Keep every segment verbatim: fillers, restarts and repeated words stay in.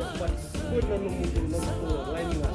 But good na nomu, nomu laini ga.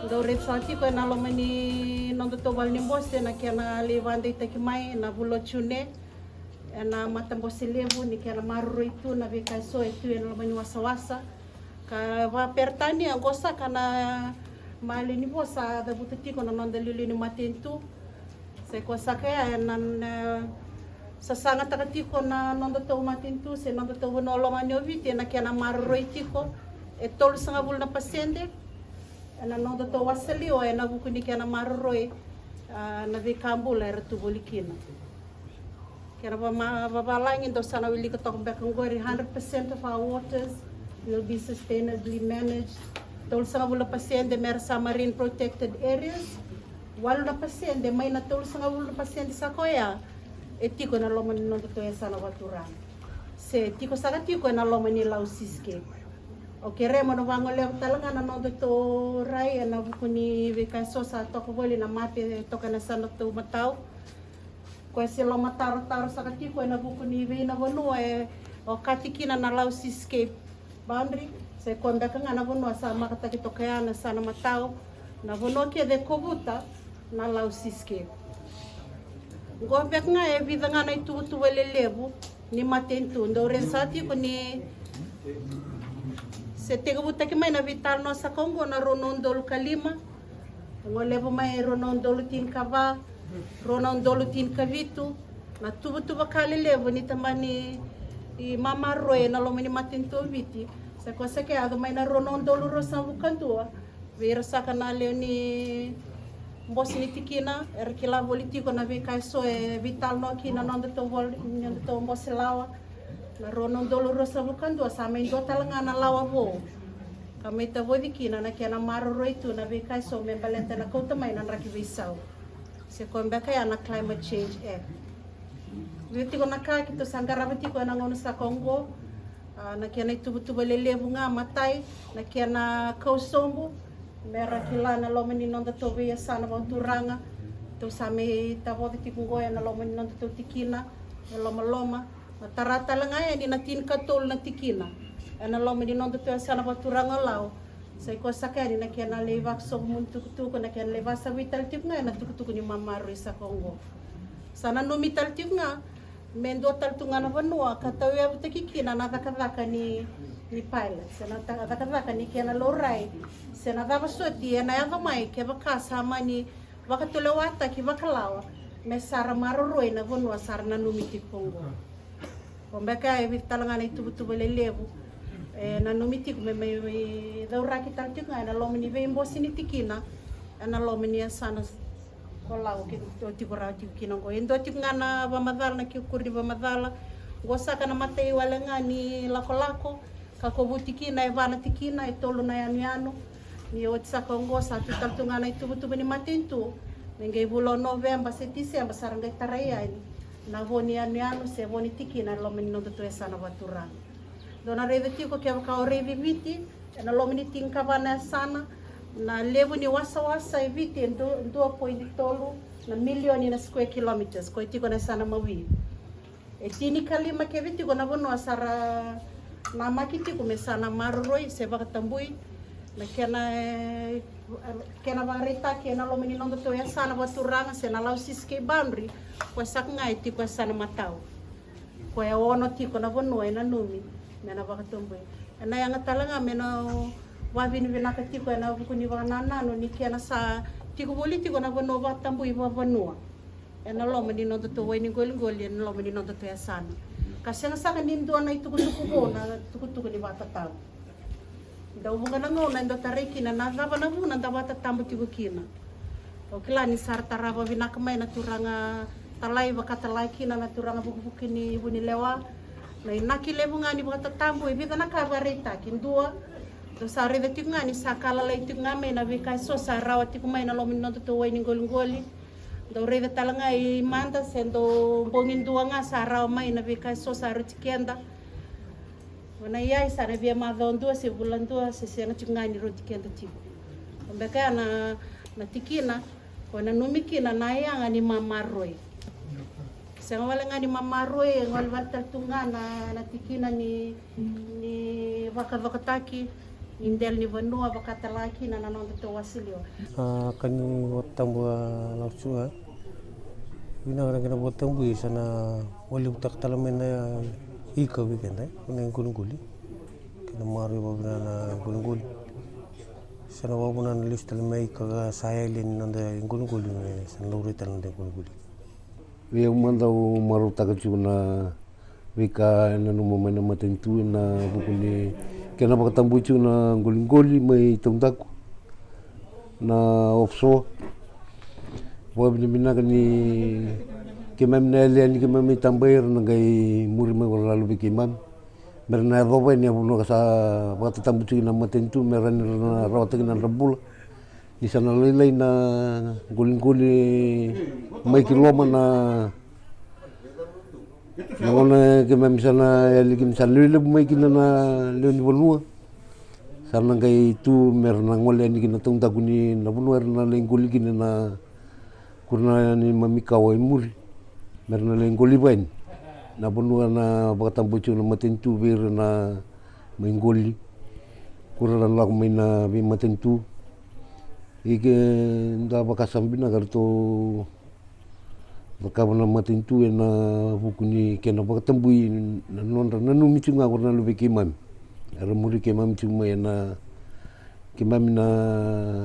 Dau raica tiko ena loma ni nodatou vale ni bose na kena lai vakadeitaki mai na vula o June. Ena matabose levu ni kena maroroi tu na veika eso e tu ena loma ni wasawasa. Ka vakaperitania qo saka na maliwa ni vosa a cavuta tiko na noda liuliu ni matanitu. Sa i koya saka ya ena, e, sasagataka tiko na nodatou matanitu se nodatou vanua lomani o Viti ena kena maroroi tiko e tolusagavulu na pasede ena nodatou wasaliwa ena vuku ni kena maroroi, a, na veika bula era tu voli kina. Kena vama-, vavalagi dau sa na wilika toka beka oqori, hundred percent of our waters will be sustainably managed. Tolusagavulu na pasede mera sa marine protected areas. Walu na pasede mai na tolusagavulu na pasede sa koya e tiko ena loma ni nodatou yasana vakaturaga se tiko saka tiko ena loma ni Lau Seascape. Au kerea mo na vagolea tale ga na nodatou rai ena vuku ni veika eso sa toka voli na mate toka ena yasana tou matau. Koya se lomatarotaro saka tiko ena vuku ni vei na vanua e okati kina na Lau Seascape boundary. Sa i koya beka ga na vanua sa makataki toka ya na yasana matau. Na vanua kece e kovuta na Lau Seascape. Qo beka ga e vica ga na ituvatuva lelevu ni matanitu. Dau raica tiko ni se tekivutaki mai na veitalanoa saka oqo na rua na udolu ka lima. Golevu mai rua na udolu tinikava, rua na udolu tinikavitu, na tuvatuva ka lelevu ni tabana ni maroroi ena loma ni matanitu o Viti. Sa i koya saka e yaco mai na rua na udolu ruasagavulu ka dua, vei ira saka na lewe ni bose ni tikina era kila voli tiko na veika eso e veitalanoa kina na nodatou voli, nodatou bose lawa. Na rua na udolu ruasagavulu ka dua sa mai dua tale ga na lawa vou ka mai tavoci kina na kena maroroi tu na veika eso me baleta na kauta mai na draki veisau. Se koya beka ya na Climate Change Act. Vei tiko na ka keitou sa qarava tiko ena gauna saka oqo, a, na kena ituvatuva lelevu ga matai, na kena kau sobu, mera kila na loma ni nodatou veiyasana vakaturaga. Tou sa mai tavoca tiko oqo ena loma ni nodatou tikina e Lomaloma. Na tara tale ga yani na tinikatolu na tikina ena loma ni nodatou yasana vakaturaga o Lau. Sa i koya saka yani na kena lai vakasokumuni tukutuku, na kena lai vakasavui tale tiko ga ena tukutuku ni maroroi saka oqo. Sa nanumi tale tiko ga me dua tale tu ga na vanua ka tauyavutaki kina na cakacaka ni, ni pilot se na ta-, cakacaka ni kena laurai se na cava soti ena yaco mai kevaka sa mani vakatulewataki vakalawa me sa ra maroroi na vanua sa ra nanumi tiko oqo. O beka e vica tale ga na ituvatuva lelevu e nanumi tiko me mai cauraki tale tiko ga ena loma ni veibose ni tikina ena loma ni yasana o Lau keitou tiko rawa tiko kina oqo. E dua tiko ga na vakamacala na kena kuri ni vakamacala. Oqo saka na mataiwale ga ni lakolako ka kovuti kina e va na tikina, e tolu na yanuyanu. Ni oti saka oqo sa tu tale tu ga na ituvatuva ni matanitu me qai vula o Noveba se Tiseba sa ra qai tarai yani na vo ni yanuyanu se vo ni tikina ena loma ni nodatou yasana vakaturaga. Dou na raica tiko kevaka o raici Viti ena loma ni tinikava na yasana, na levu ni wasawasa e Viti e du-, dua poidi tolu na milioni na square kilometres, koya tiko na yasana mawi. E tinikalima kece tiko na vanua sa ra namaki tiko me sa na maroroi se vakatabui na kena, e, kena vakaraitaki ena loma ni nodatou yasana vakaturaga se na Lau Seascape boundary. Koya saka ga e tiko yasana matau. Koya e ono tiko na vanua e nanumi me na vakatabui. Ena yaga tale ga me na vakavinavinaka tiko ena vuku ni vakanananu ni kena sa tiko voli tiko na vanua vakatabui vakavanua ena loma ni nodatou wai ni qoliqoli, ena loma ni nodatou yasana. Ka sega saka ni dua na itukutuku vou na tukutuku ni vakatatabu. Dau vuqa na gauna e dau tarai kina na cava na vuna da vakatatabu tiko kina. Au kila ni sa ra tarava vinaka mai na turaga talai, vakatala kina na turaga vukivuki ni vunilewa. Na inaki levu ga ni vakatatabu e vica na ka e vakaraitaki. Dua, dou sa raica tiko ga ni sa ka lalai tiko ga mai na veika eso sa rawa tiko mai na loma ni nodatou wai ni qoliqoli. Dau raica tale ga i mada se dau bogi dua ga sa rawa mai na veika eso sa rauti keda. Ena iyai sa na via macawa dua se vula dua se sega tiko ga ni rauti keda tiko. Beka ya na, na tikina ko nanumi kina na yaga ni mamaroi. Sega wale ga ni mamaroi, e gole vale tale tu ga na, na tikina ni, ni vakacokotaki ni dela ni vanua, vakatalega kina na noda tou wasaliwa. A, ka ni tabu a lausu ga. Vinaka na kena vakatabui, sa na vakalevu taka tale mai na ika vei keda, e, na iqoliqoli. Kena maroroi vakavinaka na iqoliqoli. Sa na vakavuna na lesu tale mai ika ka sa yali ni noda iqoliqoli, me sa na laurai tale na noda iqoliqoli. Vei au mada au marautaka tiko na veika e nanuma mai na matanitu ena vuku ni kena vakatabui tiko na qoliqoli mai taudaku, na offshore. Vakavinavinaka ni keimami na yali yani, keimami tabai, era na qai muri mai vakalalo vei keimami. Me ra na yacova yani na vanua ka sa vakatatabu tiko na matanitu, me ra ni ra na rawata kina na nodra bula. Ni sa na lailai na qoliqoli mai ki loma na, na gauna keimami sa na yali kina, sa lewe levu mai kina na lewe ni vanua. Sa na qai tu me ra na gole yani kina taudaku ni na vanua era na lai qoli kina na kura na neimami kawa i muri. Me ra na lai qoliva yani na vanua na vakatabui tiko na matanitu vei ira na mai qoli. Kura na lako mai na veimatanitu. Ike da vakasama vinaka ratou cakava na matanitu ena vuku ni kena vakatabui na nodra nanumi tiko ga ko na luvei keimami. Era muri keimami tiko mai ena keimami na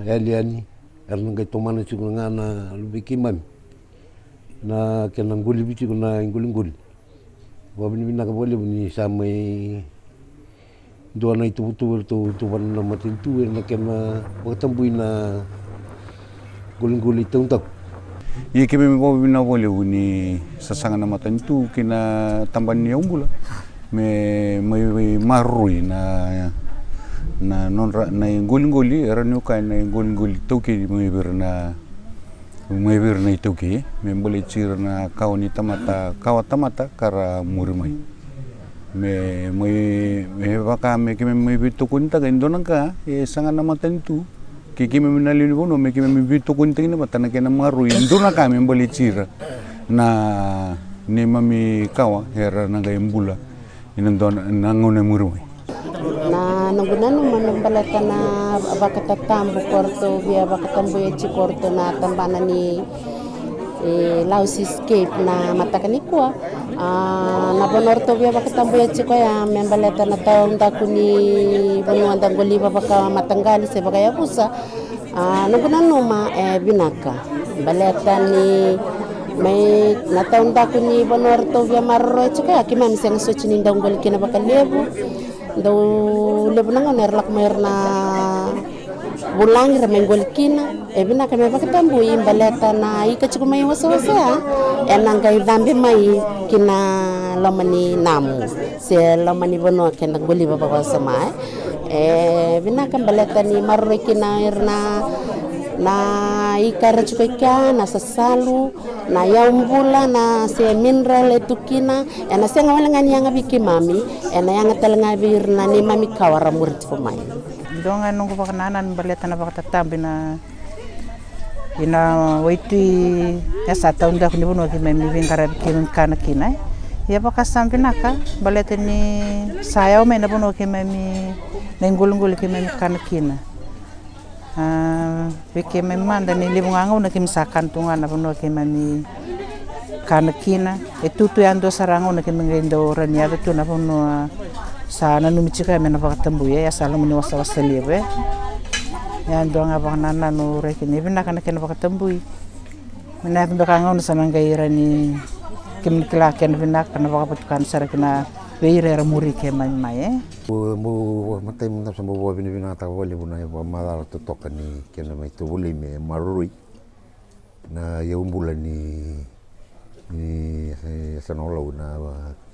yali yani. Era na qai tomana tiko ga na luvei keimami na kena qolivi tiko na iqoliqoli. Vakavinavinaka vakalevu ni sa mai dua na ituvatuva eratou tuvana na matanitu ena kena vakatabui na qoliqoli taudaku. Ia keimami vakavinavinaka vakalevu ni sasaga na matanitu kei na tabana ni yaubula me mai maroroi na, na nodra na iqoliqoli, era ni o kaya na iqoliqoli taukei mai vei ira na mai vei ira na itaukei, me baleti ira na kawa ni tamata, kawa tamata ka ra muri mai. Me mai, me vaka me keimami mai veitokonitaka e dua na ka e saga na matanitu kei keimami na lewe ni vanua, me keimami veitokonitaki na vata na kena maroroi e dua na ka me baleti ira na neimami kawa era na qai bula ena dua na gauna e muri mai. Na noqu nanuma me baleta na vakatatabu ko ratou via vakatabuya tiko o ratou na tabana ni, e, Laos Escape na mataka nikua. A, na vanua ratou via vakatabuya tiko ya me baleta na taudaku ni vanua da qoliva vakamataqali se vakayavusa. A, noqu nanuma e vinaka baleta ni mai na taudaku ni vanua ratou via maroroya tiko ya, keimami sega soti ni dau qoli kina vakalevu. Dau levu na gauna era lako mai ira na vulagi ra mai qoli kina. E vinaka me vakatabui baleta na ika tiko mai wasewase ya ena qai cabe mai kina loma ni namu se loma ni vanua keda qoliva vakawasoma. E vinaka baleta ni maroroi kina ira na, na ika era tiko i kea, na sasalu, na yaubula, na se mineral e tu kina. Ena sega wale ga ni yaga vei keimami, ena yaga tale ga vei ira na neimami kawa ra muri tiko mai. Dua ga noqu vakanananu baleta na vakatatabu ina ina waitui e sa taudaku ni vanua keimami veiqaravi keimami kana kina. Ia vakasama vinaka baleta ni sa yawa mai na vanua keimami na iqoliqoli keimami kana kina. A, vei keimami mada ni levu ga gauna keimami sa kana tu ga na vanua keimami kana kina. E tutu yadua sara gauna keimami qai dau rawa ni yaco tu na vanua sa nanumi tiko ya me na vakatabui, e, ya sa loma ni wasawasa levu, e. Yadua ga vakanananu rai kina e vinaka na kena vakatabui. Me na yaco beka gauna sa na qai rawa ni keimami kila kena vinaka na vakavatukana sara kina vei ira era muri keimami mai, e. Bau, bau, matai mada sa bau vakavinavinakataka vakalevu na vakamacala totoka ni kena mai tovolei me maroroi na yaubula ni, ni, e, Yasana Olau na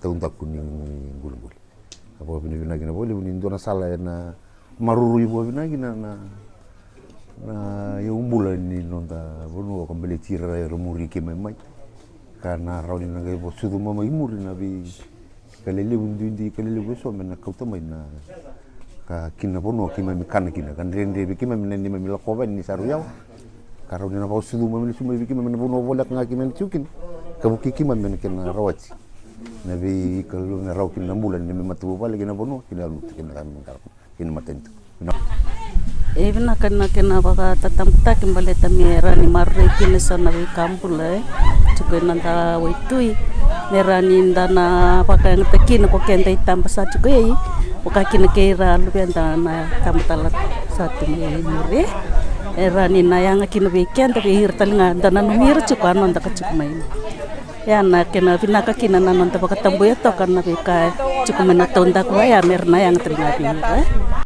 taudaku ni qoliqoli. A vakavinavinaka kina vakalevu ni dua na sala ena maroroi vakavinaka kina na, na, Na iyaubula ni noda vanua ka baleti ira era muri keimami mai. Ka na rawa ni na qai vakasucuma mai muri na veika lelevu duidui, ka lelevu eso me na kauta mai na ka kina vanua keimami kana kina. Ka dredre vei keimami na neimami lakova yani ni sa rui yawa. Ka rawa ni na vakasucuma mai lesu mai vei keimami na vanua voleka ga keimami tiko kina. Ka vukei keimami ena kena rawati na veika lelevu me rawa kina na bula ni neimami matavuvale kei na vanua kei na yalonuta kei na ka me qaravi kina matanitu. E vinaka na kena vakatatabutaki baleta me rawa ni maroroi kina eso na veika bula e tiko ena noda waitui. Me rawa ni da na vakayagataki kina ko keda itaba sa tiko i, vaka kina kei ira luveda na tabatalatala sa tu mai muri. E rawa ni na yaga kina vei keda, vei ira tale ga da nanumi ira tiko a noda ka tiko mai. Ia na kena vinaka kina na noda vakatabuya toka na veika tiko mai na taudaku vaya me ra na yaga tale ga vei ira e.